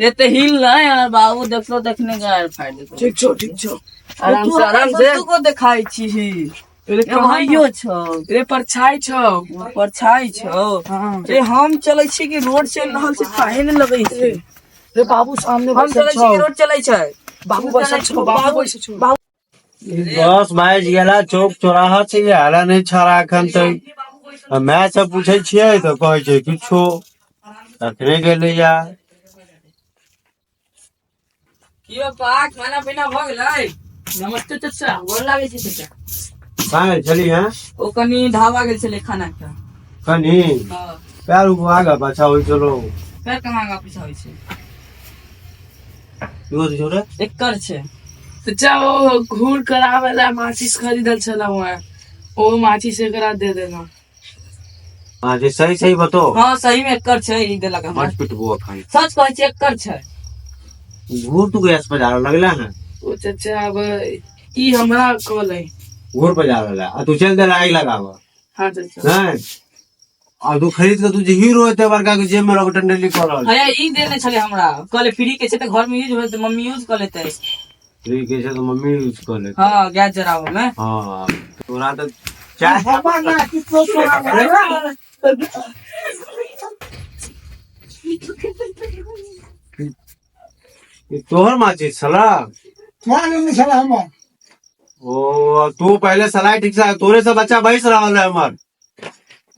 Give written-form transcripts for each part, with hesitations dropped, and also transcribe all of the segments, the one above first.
एते हिल ना यार बाबू देखलो देखने गाड़ फाड़ देतो। ठीक छौ, ठीक छौ। आराम से, आराम से। तू को देखाई छी रे, ए कहाँ भाइयो छौ। रे, परछाई छौ। परछाई छौ। हाँ। रे, हम चलै छी कि रोड चलि रहल छै, काहे ने लगै छै? रे, बाबू सामने हम बैसल चलै छी छौ। कि रोड चलै छै? बाबू बैसल छौ, बाबू बैसल छौ। बाबू। 10 बाजि गेला, चौक चौराहा छै, आला नहि छाड़ा एखन तक। आ माय से पूछै छियै तऽ कहै छै किछो अखने गेलैया। की यौ पा, खाना पीना भऽ गेलै? नमस्ते चाचा। गोर लागै छै चाचा। कहाँ गेल छली? हैं? ओ कनी ढाबा गेल छलै खाना खा। कनी? हँ। पैर आगा पाछा होइ छलो। पैर कहाँ आगा पीछा होइ छै? इहो तऽ छौ रे। एकर छै। चाचा, ओ घूर कराबै ला माचिस खरीदल छलहुँ हेँ, ओ माचिस एकरा दे देलहुँ। हाँ जे सही सही बतो। हँ, सही में एकर छै, ई देलक हमरा। बड पिटबो अखन। सच कहै छी, एकर छै। घूर तू गैस पर जा लगला है? ओ चाचा, अब ई हमरा कहलै। घूर पर जा रहल है आ तू चल देला आगि लगाबऽ? हाँ चाचा। नहीं, आ तू खरीद के तू जे हीरो एते बड़का के जेब में रख टंडली कर रहल। हया ई देने छलै हमरा, कहले फ्री के छै तऽ घर में यूज होत, मम्मी यूज कऽ लेतै। ठीक है, तो मम्मी यूज कर ले। हाँ, गैस जराबऽ में। हाँ, तोरा तो चाय। ई तोहर माचिस छला? छला हमर। ओ तू पहले सलाई ठीक से, तोरे से बच्चा बैस रहल है हमर।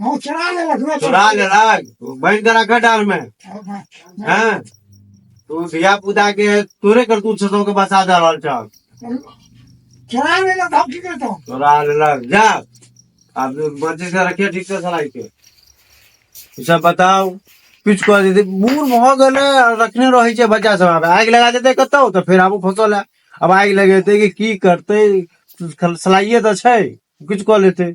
हाँ, चुरा लेलक ने। चुरा लेलक, बैठ के रख डाल में। हैं, तू धिया पुता के तोरे करतूत से सबके बसा दे रहल छौ। चुरा लेलक, हम की करतौ? चोरा लेलक। जा, आब माचिस के रखिए ठीक से सलाई के। ई सब बताउ, किछु कऽ देतै। बूढ़ भऽ गेलै आ रखने रहै छै बच्चा सब। आब आगि लगा देतै कतौ तऽ फेर आबू फंसल है। आब आगि लगेतै कि की करतै? सलाइए तऽ छै, किछु कऽ लेतै।